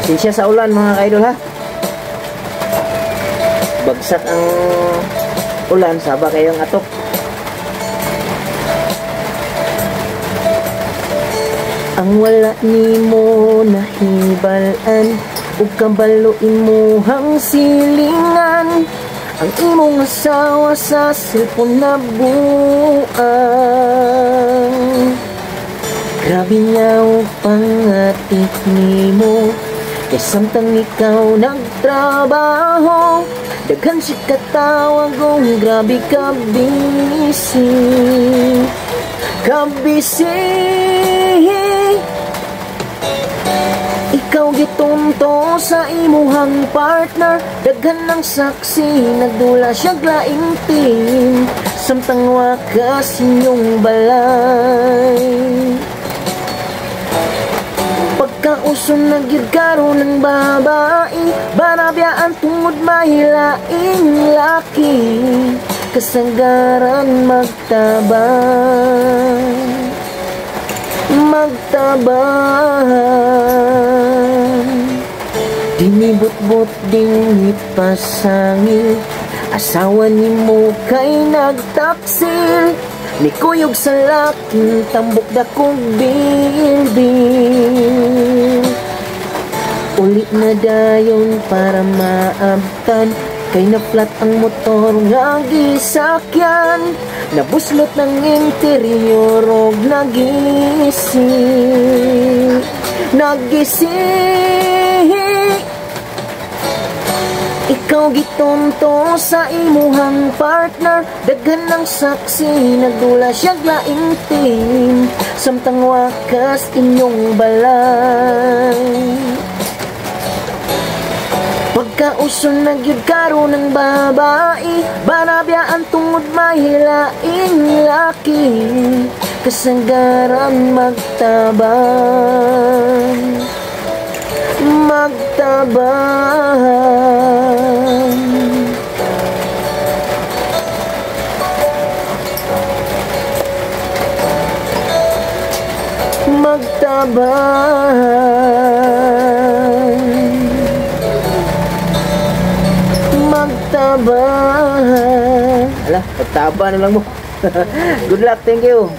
Pasensya sa ulan, mga ka-idol, ha. Bagsak ang ulan, saba kayong atok. Ang wala nimo nahibalan ug kabalo imuhang silingan, ang imong asawa sa cellphone na buang. Grabe niya og pangatik nimo, kay samtang ikaw nagtrabaho, daghan siya katawag og grabe ka busy. Ka busy. Ikaw gitunto sa imuhang partner, daghan ng saksi, nagdula siya laing team, samtang wakas inyong balay. Pagkauso na gyud karon ng babae, banabyaan tungod may laing laki, kasagaran magtabang, magtabang. Dinibot-bot din ipasangil, asawa nimo kay nagtaksil, mikuyog sa laking tambok dakong bilbil. Uli na dayon para maabtan, kay na-flat ang motor nga gisakyan, nabuslot ng interior og nagisi, nagisi. Ikaw gitunto sa imuhang partner, daghan ng saksi, nagdula siya laing team, samtang wakas inyong balay. Pagkauso na gyud karon ng babae, banabyaan tungod may laing laki, kasagaran magtabang, magtabang. Magtabang, magtabang. Ala, magtaba na lang mo. Good luck, thank you.